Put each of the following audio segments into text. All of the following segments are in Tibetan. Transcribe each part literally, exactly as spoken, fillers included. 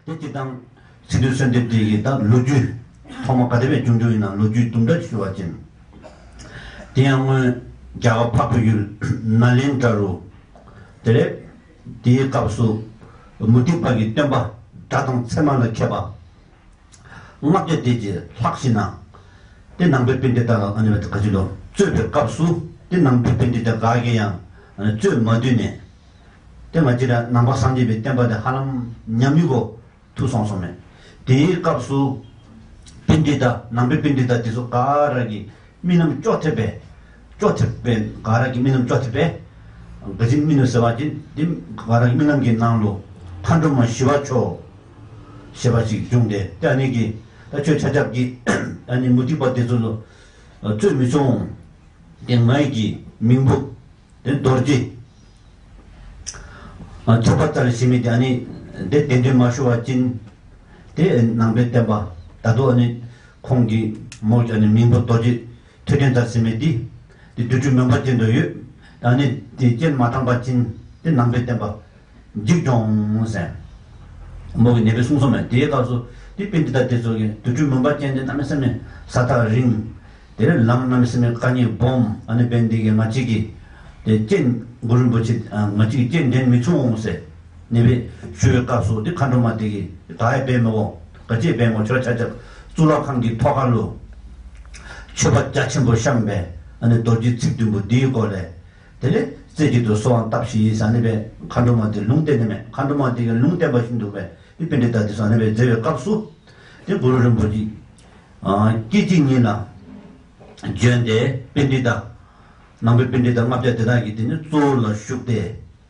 དེ་སྤྱིར་བཏང་ཚིག་བསྡུས་གསོལ་འདེབས་དེ་ཡི་ད་ལོ་རྒྱུས་ཐོག་མ་ག་དེ་བས་བྱུང་རྒྱུ་ཡིན་ན་ལོ་རྒྱུས་དུམ་གྲ་ཞུ་བ་ཅིན། དེ་ཡང་སྔོན་རྒྱ་གར་འཕགས་པའི་ཡུལ་ནཱ་ལེནྡྲ་རུ། དེ་ལས་དེའི་སྐབས་སུ་མུ་སྟེགས་པ་གི་སྟོན་པ་དགྲ་དང་ཚེར་མ་ལ་མཁས་པ་ལྔ་བརྒྱ་དེ་ཅིག་ལྷག་ཞིག་ན། དེ་ནང་པའི་པཎྜི་ཏ་ལ་ཨ་ནི་བ་དེ་ག་ཅི་ལོ་རྩོད་པའི་སྐབས་སུ་དེ་ནང་པའི་པཎྜི་ཏ་ག་གེ་ཡང་རྩོད་མ་བཏུལ་ནས། དེ་ང་བཅས་ར་ནང་པ་སངས་རྒྱས་པའི་བསྟན་པ་དེ་ཧ་ལམ་ཉམས་མྱོང་གོ་ཐུག་སོང་སོང་མེད། དེའི་སྐབས་སུ་པཎྜི་ཏ་ནང་པའི་པཎྜི་ཏ་དེ་ཚོ་ག་ར་གི་རྨི་ལམ་ཅོག་འཐདཔ་པས། ཅོག་འཐདཔ་པས་ག་ར་གི་རྨི་ལམ་ཅོག་འཐདཔ་པས། ག་ཅི་རྨི་ནུག་ཟེར་བ་ཅིན་དེ་ག་ར་གི་རྨི་ལམ་གྱི་ནང་ལུ་མཁའ་འགྲོ་མ་ཞི་བ་མཆོག་ཞེས་པ་ཞིག་བྱུང་སྟེ་དེ་ཨ་ནི་གི་ད་ཁྱོད་ཆ་ཁྱབ་ཀྱིས་ཨ་ནི་མུ་སྟེགས་པ་དེ་ཚོ་ལུ་རྩོད་མི་ཆོག་འོང་། དེ་ང་ཡི་གི་མིང་པོ་དེ་རྡོ་རྗེ། ཨ་ཐོད་པ་རྩལ་ཞེས་མི་དེ་ཨ་ནི་དེ་གདན་འདྲེན་མ་ཞུ་བ་ཅིན། དེ་ནང་པའི་བསྟན་པ་ད་དུང་ཨ་ནི་ཁོང་གི་མོ་ཨ་ནི་མིང་པོ་རྡོ་རྗེ་ཐོད་ཕྲེང་རྩལ་ཟེར་མི་དེ། དེ་དུས་གྲོས་མུན་པ་ཅན་དུ་ཡོད། ཨ་ནི་དེ་རྐྱེན་མ་དྲངས་པ་ཅིན་དེ་ནང་པའི་བསྟན་པ་འཇིག་འགྲོ་འོང་ཟེར། མོ་གི་ནེ་པའི་གསུངས་སོང་མེད། དེའི་སྐབས་སུ་དེ་པཎྜི་ཏ་དེ་ཚོ་གི་དུས་གྲོས་མུན་པ་ཅན་དེ་གནམ་མེད་ས་མེད་ས་ཐག་རིང་། དེ་ལས་ལམ་གནམ་མེད་ས་མེད་དཀའ་ངལ་སྦོམ། ཨ་ནི་འབད་ནི་དེ་གིས་ང་བཅས་ཀྱིས་དེ་རྐྱེན་གུ་རུ་རིན་པོ་ཆེ་ང་བཅས་ཀྱིས་རྐྱེན་འདྲེན་མི་ཚུགས་འོང་ཟེར་ནེ་པས་ཞུ་བའི་སྐབས་སུ་དེ་མཁའ་འགྲོ་མ་དེ་གིས་ག་ཡང་འབད་མི་དགོ། ག་ཅི་འབད་མི་དགོ། ཁྱོད་ཆ་ཁྱབ་གཙུག་ལག་ཁང་གི་ཐོག་ཁ་ལུ་མཆོད་པ་རྒྱ་ཆེན་པོ་བཤམས་པས་ཨ་ནི་རྡོ་རྗེ་ཚིག་བདུན་པོ་འདིའི་སྒོ་ལས། དེ་ལས་རྩེ་གཅིག་ཏུ་གསོལ་བ་བཏབ་ཤིག་ཟེར་ནེ་པས་མཁའ་འགྲོ་མ་དེ་ལུང་བསྟན་ནི་མེད། མཁའ་འགྲོ་མ་དེ་གིས་ལུང་བསྟན་པ་བཞིན་དུ་སྦེ་དེ་པཎྜི་ཏ་དེ་ཚོ་ནེ་པས་མཛད་པའི་སྐབས་སུ། དེ་གུ་རུ་རིན་པོ་ཆེ་ཨ་སྐད་ཅིག་ཉིད་ལ་བྱོན་ཏེ་པཎྜི་ཏ་ནང་པའི་པཎྜི་ཏ་ལྔ་བརྒྱ་དེ་དག་གི་དེ་ནི་གཙོ་བོ་ལ་བཞུགས་ཏེ་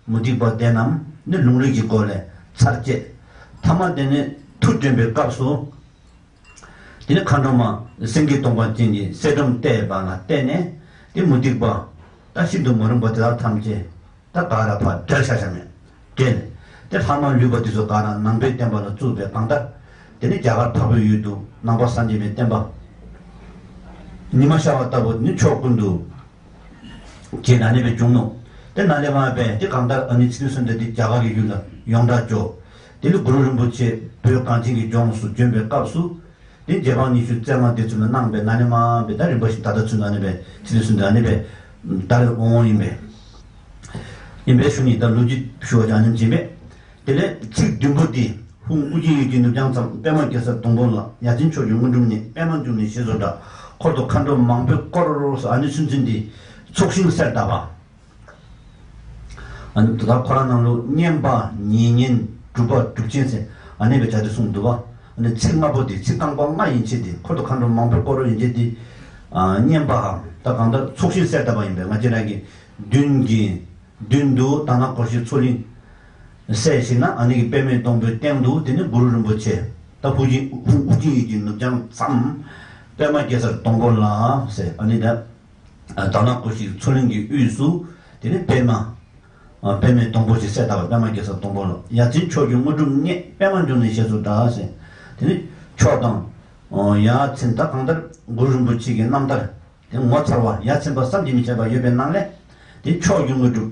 མུ་སྟེགས་པ་དེ་རྣམས་ནི་ལུང་རིགས་ཀྱི་སྒོ་ལས་ཚར་བཅད། ཐ་མ་དེ་ནི་མཐུ་བསྒྲེངས་པའི་སྐབས་སུ། དེ་ནི་མཁའ་འགྲོ་མ་སེང་གེའི་གདོང་པ་ཅན་གྱི་གསེར་སྒྲོམ་གཏད་པ་ལ་བརྟེན་ནས་དེ་མུ་སྟེགས་པ་ད་ཤིན་ཏུ་མ་རུངས་པ་དེ་དག་ཐམས་ཅད་ད་ག་ར་ཕར་བསྒྲལ་བཞག་བཞག་མེད། བསྒྲལ། དེ་ལྷག་མ་ལུས་པ་དེ་ཚོ་ག་ར་ནང་པའི་བསྟན་པ་ལ་བཙུགས་པའི་གང་ལྟར། དེ་ནི་རྒྱ་གར་འཕགས་པའི་ཡུལ་དུ་ནང་པ་སངས་རྒྱས་པའི་བསྟན་པ་ཉི་མ་ཤར་བ་ལྟ་བུ་ནི་ཕྱོགས་ཀུན་ཏུ། ཅེས་ཨ་ནི་སྦེ་བྱུང་ནུག། དེ་ནཱ་ལས་མར་སྦེ་དེ་གང་ལྟར་ཨ་ནི་ཚིག་བསྡུས་གསོལ་འདེབས་དེ་རྒྱ་གར་གྱི་ཡུལ་ལ་ཡོངས་གྲགས་འགྱོ། དེ་ལས་གུ་རུ་རིན་པོ་ཆེ་བོད་གངས་ཅན་གྱི་ལྗོངས་སུ་བྱོན་པའི་སྐབས་སུ། དེ་རྗེ་འབངས་ཉི་ཤུ་རྩ་ལྔ་དེ་ཚུ་ལ་གནང་སྦེ་ནཱ་ལས་མར་སྦེ་ད་རིམ་པ་བཞིན་ད་ལྟ་ཚུན་ཨ་ནི་སྦེ་ཚིག་བསྡུས་གསོལ་འདེབས་ཨ་ནི་སྦེ་དར་འོང་ཡིན་པས། ཡིན་པས་ཞུ་ནི་ད་ལོ་རྒྱུས་ཞུ་བ་ཅིན་ཨ་ནེམ་ཅིག་ཨིན་པས། དེ་ལས་ཚིག་བདུན་པོ་དེ། ཧཱུྃ་ཨོ་རྒྱན་ཡིད་ཀྱི་ནུབ་བྱང་མཚམས། པདྨ་གེ་སར་སྡོང་པོ་ལ། ཡ་མཚན་མཆོག་གི་དངོས་གྲུབ་བརྙེས། པདྨ་འབྱུང་གནས་ཞེས་སུ་གྲགས། འཁོར་དུ་མཁའ་འགྲོ་མང་པོས་བསྐོར། ཟེར་ཨ་ནི་ཚུན་ཚོད་འདི་ཚོགས་ཞིང་གསལ་བཏབ་པ། ཨ་ནི་ད་ཁོ་རང་ནང་ལུ་བསྙེན་པ་ཉེ་བསྙེན་སྒྲུབ་པ་སྒྲུབ་ཆེན་ཟེར་ཨ་ནི་སྦེ་བྱ་སྟེ་གསུངས་འདུག་པ། ཨ་ནི་ཚིག་ལྔ་པོ་དེ་ཚིག་རྐང་པ་ལྔ་ཡན་ཆད་དེ་འཁོར་དུ་མཁའ་འགྲོ་མང་པོས་བསྐོར་ཡན་ཆད་དེ། ཨ་བསྙེན་པའམ་ད་གང་ལྟར་ཚོགས་ཞིང་གསལ་བཏབ་པ་ཡིན་པས་ང་བཅས་ར་གི་མདུན་གྱི་མདུན་དུ་དྷ་ན་ཀོ་ཤའི་མཚོ་གླིང་གསལ་ཞིག་ན་ཨ་ནི་གི་པདྨའི་སྡོང་པོའི་སྟེང་དུ་དེ་ནི་གུ་རུ་རིན་པོ་ཆེ་ད་ཧཱུྃ་ཨོ་རྒྱན་ཧཱུྃ་ཨོ་རྒྱན་ཡིད་ཀྱི་ནུབ་བྱང་མཚམས། པདྨ་གེ་སར་སྡོང་པོ་ལ་ཟེར་ཨ་ནི་ད་དྷ་ན་ཀོ་ཤའི་མཚོ་གླིང་གི་དབུས་སུ་དེ་ནི་པདྨ། ཨ་པདྨའི་སྡོང་པོ་ཞིག་གསལ་བཏབ་པ། པདྨ་གེ་སར་སྡོང་པོ་ལ། ཡ་མཚན་མཆོག་གི་དངོས་གྲུབ་བརྙེས། པདྨ་འབྱུང་གནས་ཞེས་སུ་གྲགས་ཟེར། དེ་ནི་མཆོག་དང་། ཨོ་ཡ་མཚན་ད་གང་ལྟར་གུ་རུ་རིན་པོ་ཆེ་གི་རྣམ་ཐར་དེ་ངོ་མཚར་བ་ཡ་མཚན་པ་བསམ་གྱིས་མི་ཁྱབ་པ་ཡོད་པའི་ནང་ལས། དེ་མཆོག་གི་དངོས་གྲུབ་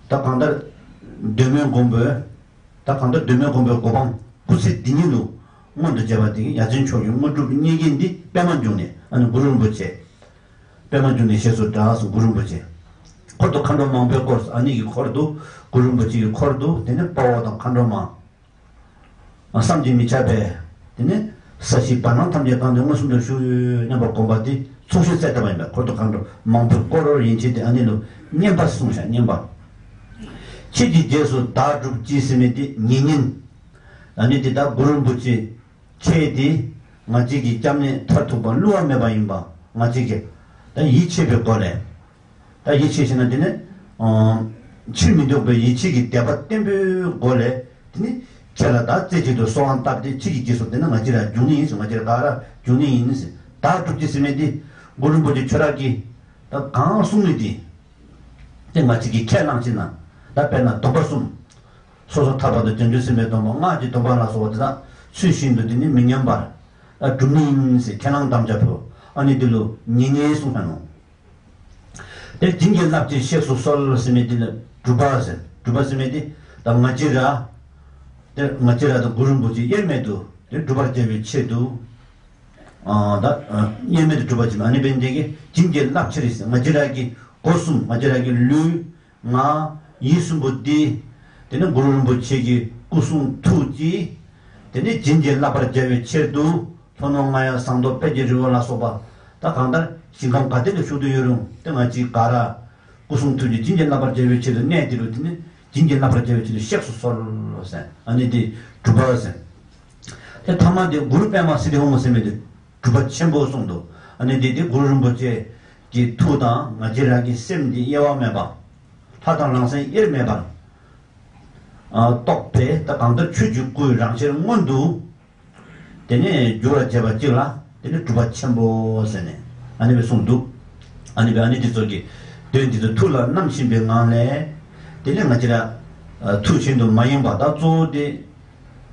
ད་གང་ལྟར་གདོད་མའི་མགོན་པོའི་ད་གང་ལྟར་གདོད་མའི་མགོན་པོའི་གོ་འཕང་སྐུ་ཚེ་འདི་ཉིད་དུ་མངོན་དུ་བྱས་པ་དེ་ཡ་མཚན་མཆོག་གི་དངོས་གྲུབ་བརྙེས་མཁན་འདི་པདྨ་འབྱུང་གནས་ཨ་ནི་གུ་རུ་རིན་པོ་ཆེ། པདྨ་འབྱུང་གནས་ཞེས་སུ་གྲགས་སོ། གུ་རུ་རིན་པོ་ཆེ། འཁོར་དུ་མཁའ་འགྲོ་མང་པོས་བསྐོར། ཨ་ནི་གི་འཁོར་དུ་གུ་རུ་རིན་པོ་ཆེ་གི་འཁོར་དུ་དེ་ནི་དཔའ་བོ་དང་མཁའ་འགྲོ་མ། བསམ་གྱིས་མི་ཁྱབ་པས། དེ་ནི་ས་གཞི་བར་སྣང་ཐམས་ཅད་གང་དུ་མངོན་སུམ་དུ་བཞུགས་ཡོད་སྙམ་པ་བསྒོམ་པ་དེ་ཚོགས་ཞིང་གསལ་བཏབ་པ་ཡིན་པས། འཁོར་དུ་མཁའ་འགྲོ་མང་པོས་བསྐོར་ཡན་ཆད་དེ་ཨ་ནི་ལུ་བསྙེན་པ་གསུངས་ཤག་བསྙེན་པ། ཁྱེད་ཀྱི་རྗེས་སུ་བདག་སྒྲུབ་ཅིག་ཟེར་མི་དེ་ཉེ་བསྙེན། ཨ་ནི་དེ་ལྟར་གུ་རུ་རིན་པོ་ཆེ། ཁྱེད་དེ་ང་བཅས་ཀྱི་སྐྱབས་གནས་མཐར་ཐུག་པ་བསླུ་བ་མེད་པ་ཡིན་པ་ང་བཅས་ཀྱིས་ད་ཡིད་ཆེས་པའི་སྒོ་ལས། ད་ཡིད་ཆེས་ཞེ་ན་དེ་ནི། ཕྱིར་མི་ལྡོག་པའི་ཡིད་ཆེས་ཀྱི་དད་པ་བརྟན་པོའི་སྒོ་ལས་དེ་ནི་ཁྱེད་ལ་ད་རྩེ་གཅིག་ཏུ་གསོལ་བ་བཏབ་སྟེ་ཁྱེད་ཀྱི་རྗེས་སུ་དེ་ནི་ང་བཅས་ར་འབྱུང་ནི་ཡིན་ཟེར། ང་བཅས་ར་ག་ར་འབྱུང་ནི་ཡིན་ཟེར། བདག་སྒྲུབ་ཅིག་ཟེར་མི་དེ་གུ་རུ་རིན་པོ་ཆེ་ཁྱོད་ར་གིས་ད་གང་གསུང་མི་དེ་དེ་ང་བཅས་ཀྱིས་ཁས་བླངས་ཅིག་ན་ད་དཔེར་ན་སྡོམ་པ་གསུམ། སོ་སོར་ཐར་པ་དང་བྱང་ཆུབ་སེམས་དཔའི་སྡོམ་པ། སྔགས་ཀྱི་སྡོམ་པ་ལ་སོགས་པ་དེ་དག་ཚུལ་བཞིན་དུ་དེ་ནི་མི་ཉམས་པར་སྒྲུབ་ནི་ཡིན་ཟེར་ཁས་བླངས་དམ་བཅའ་ཕུལ། ཨ་ནི་དེ་ལུ་ཉེ་བསྙེན་གསུངས་ས་ནོ། དེ་བྱིན་གྱིས་བརླབ་ཅིང་གཤེགས་སུ་གསོལ་ཟེར་མི་དེ་ལ་སྒྲུབ་པ་ཟེར། སྒྲུབ་པ་ཟེར་མི་དེ་ད་ང་བཅས་ར་ དེ་ང་བཅས་ར་དང་གུ་རུ་རིན་པོ་ཆེ་དབྱེར་མེད་དུ་དེ་སྒྲུབ་པར་བྱ་བའི་ཆེད་དུ། ཨ་ད་ཨ་དབྱེར་མེད་དུ་སྒྲུབ་པར་བྱེད་ཨ་ནི་བན་དེ་གི་བྱིན་གྱིས་བརླབ་ཕྱིར་ཟེར། ང་བཅས་ར་གི་སྒོ་གསུམ་ང་བཅས་ར་གི་ལུས་ངག་ཡིད་གསུམ་པོ་འདི་དེ་ནི་གུ་རུ་རིན་པོ་ཆེ་གི་སྐུ་གསུང་ཐུགས་ཀྱིས་དེ་ནི་བྱིན་གྱིས་བརླབ་པར་བྱ་བའི་ཆེད་དུ། ལྷོ་ནུབ་རྔ་ཡབ་ཟངས་མདོག་དཔལ་གྱི་རི་བོ་ལ་སོགས་པ། ད་གང་ལྟར་ཞིང་ཁམས་ག་དེ་ལ་བཞུགས་དུ་ཡོད་རུང་དེ་ང་བཅས་ག་ར་སྐུ་གསུང་ཐུགས་ཀྱི་བྱིན་གྱིས་བརླབ་པར་བྱ་བའི་ཆེད་དུ་གནས་དེ་རུ་དེ་ནི་བྱིན་གྱིས་བརླབ་པར་བྱ་བའི་ཆེད་དུ་གཤེགས་སུ་གསོལ་ལོ་ཟེར། ཨ་ནི་དེ་སྒྲུབ་པ་ཟེར། དེ་ཐ་མ་དེ་གུ་རུ་པདྨ་སིདྡྷི་ཧཱུྃ་ཟེར་མི་དེ་སྒྲུབ་པ་ཆེན་པོ་གསུངས་འདུག་ཨ་ནི་དེ་དེ་གུ་རུ་རིན་པོ་ཆེ་གི་ཐུགས་དང་ང་བཅས་རང་གི་སེམས་དེ་དབྱེ་བ་མེད་པ། ལྷ་དང་རང་སེམས་དབྱེར་མེད་པར་ཨ་རྟོགས་པས། ད་གང་ལྟར་ཆོས་ཀྱི་སྐུའི་རང་ཆས་མངོན་དུ། དེ་ནས་བསྒྱུར་བར་བྱེད་པ་གཅིག་ལ་དེ་ནི་སྒྲུབ་པ་ཆེན་པོ་ཟེར་ནས་ཨ་ནི་སྦེ་གསུངས་འདུག་ཨ་ནི་སྦེ་ཨ་ནི་འདི་ཚོ་གི་དོན་འདི་ཚོ་ཐུགས་ལ་བསྣམས་བཞིན་པའི་ངང་ལས། དེ་ནི་ང་བཅས་ར་ཐུགས་གཞན་དུ་མ་ཡེངས་པ་དང་གཙོ་བོ་དེ་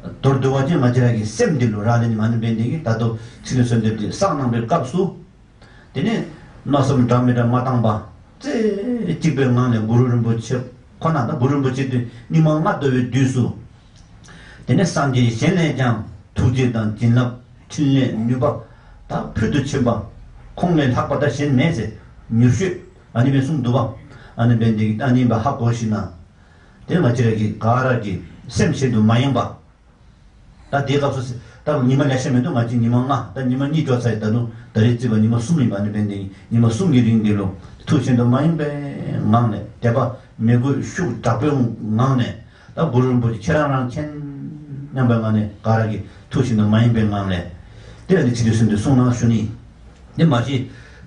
མདོར་བསྡུ་བ་ཅིན་ང་བཅས་ར་གི་སེམས་འདི་ལུ་རག་ལས་ནི་མ་ནི་འབད་ནི་དེ་གིས་ད་ལྟོ་ཚིག་བདུན་གསོལ་འདེབས་འདི་བསགས་གནང་བའི་སྐབས་སུ། དེ་ནས་མནོ་བསམ་འདྲ་མི་འདྲ་མ་བཏང་པ། རྩེ་གཅིག་པའི་ངང་ནས་གུ་རུ་རིན་པོ་ཆེ་ཁོ་ན་དང་གུ་རུ་རིན་པོ་ཆེ་དེ་ཉི་མ་ལྔ་བསྡོ་བའི་དུས་སུ། དེ་ནས་སངས་རྒྱས་གཞན་ལས་ཀྱང་ཐུགས་རྗེ་དང་བྱིན་རླབས་ཕྲིན་ལས་ནུས་པ་དག་ཕུལ་དུ་ཕྱིན་པ། ཁོང་ལས་ལྷག་པ་དག་གཞན་མེད་ཟེར་མྱུར་ཤོས་ཨ་ནི་སྦེ་གསུངས་འདུག་པ། ཨ་ནི་སྦེ་འདི་ཨ་ནི་སྦེ་ཧ་གོ་ཞིག་ན། དེ་ང་བཅས་ར་གི་ག་ར་གི་སེམས་གཞན་དུ་མ་ཡེངས་པ། ད་དེའི་སྐབས་སུ་ད་ཉི་མ་ལེ་ཤ་མི་འདུག་ང་བཅས་ཉི་མ་ལྔ་ད་ཉི་མ་གཉིས་འགྱོ་ཚར་ཡི། ད་དུང་ད་རེས་བརྩིས་པ་ཉི་མ་གསུམ་ཡིན་པ་ཨ་ནི་སྦེ་འདི་ཉི་མ་གསུམ་གྱི་རིང་འདི་ལུ་ཐུགས་གཞན་དུ་མ་ཡེངས་པའི་ངང་ནས་དད་པ་མོས་གུས་ཤུགས་དྲག་པོའི་ངང་ནས། ད་གུ་རུ་རིན་པོ་ཆེ་ཁྱེད་རང་རང་མཁྱེན་སྙམ་པའི་ངང་ནས་ག་ར་གི་ཐུགས་གཞན་དུ་མ་ཡེངས་པའི་ངང་ནས། དེ་ལ་ནི་ཚིག་བདུན་གསོལ་འདེབས་གསུང་གནང་ཞུ་ནི། དེ་མ་གཞི་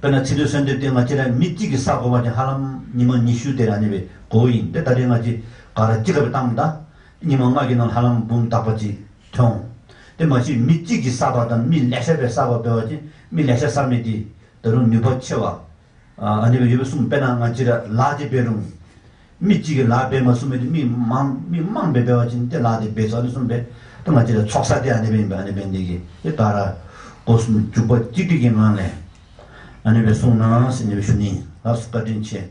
དཔེར་ན་ཚིག་བདུན་གསོལ་འདེབས་དེ་ང་བཅས་ར་མི་གཅིག་གིས་བསགས་དགོ་པ་ཅིན་ཧ་ལམ་ཉི་མ་ཉི་ཤུ་དེ་ར་ཨ་ནི་སྦེ་འགོར་ཡི། དེ་ད་རེས་ང་བཅས་ག་ར་གཅིག་ཁར་སྦེ་བཏངམ་ད། ཉི་མ་ལྔ་གི་ནང་ཧ་ལམ་འབུམ་དག་པ་ཅིག་ཐོན། དེ་མ་གཞི་མི་གཅིག་གིས་བསགས་པ་དང་མི་ལེ་ཤ་སྦེ་བསགས་པ་འབད་བ་ཅིན་མི་ལེ་ཤ་བསགས་མི་དེ་ད་རུང་ནུས་པ་ཆེ་བ། ཨ་ནི་སྦེ་ཡོད་པའི་གསུངས། དཔེར་ན་ང་བཅས་ར་ལཱ་ཅིག་འབད་རུང་། མི་གཅིག་གིས་ལཱ་འབད་མ་ཚུགས་མི་དེ་མི་མང་མི་མང་སྦེ་འབད་བ་ཅིན་དེ་ལཱ་དེ་འབད་ཚུགས། ཨ་ནི་གསུངས་པས། ད་ང་བཅས་ར་ཚོགས་བསགས་དེ་ཨ་ནི་སྦེ་ཨིན་པས། ཨ་ནི་སྦེ་འདི་གིས་དེ་ག་ར་སྒོ་གསུམ་འཇུག་པ་གཅིག་སྒྲིལ་གྱི་ངང་ལས་ཨ་ནི་སྦེ་གསུང་གནང་ཟེར་ཨ་ནི་སྦེ་ཞུ་ནི། ལགས་སོ། བཀའ་དྲིན་ཆེ།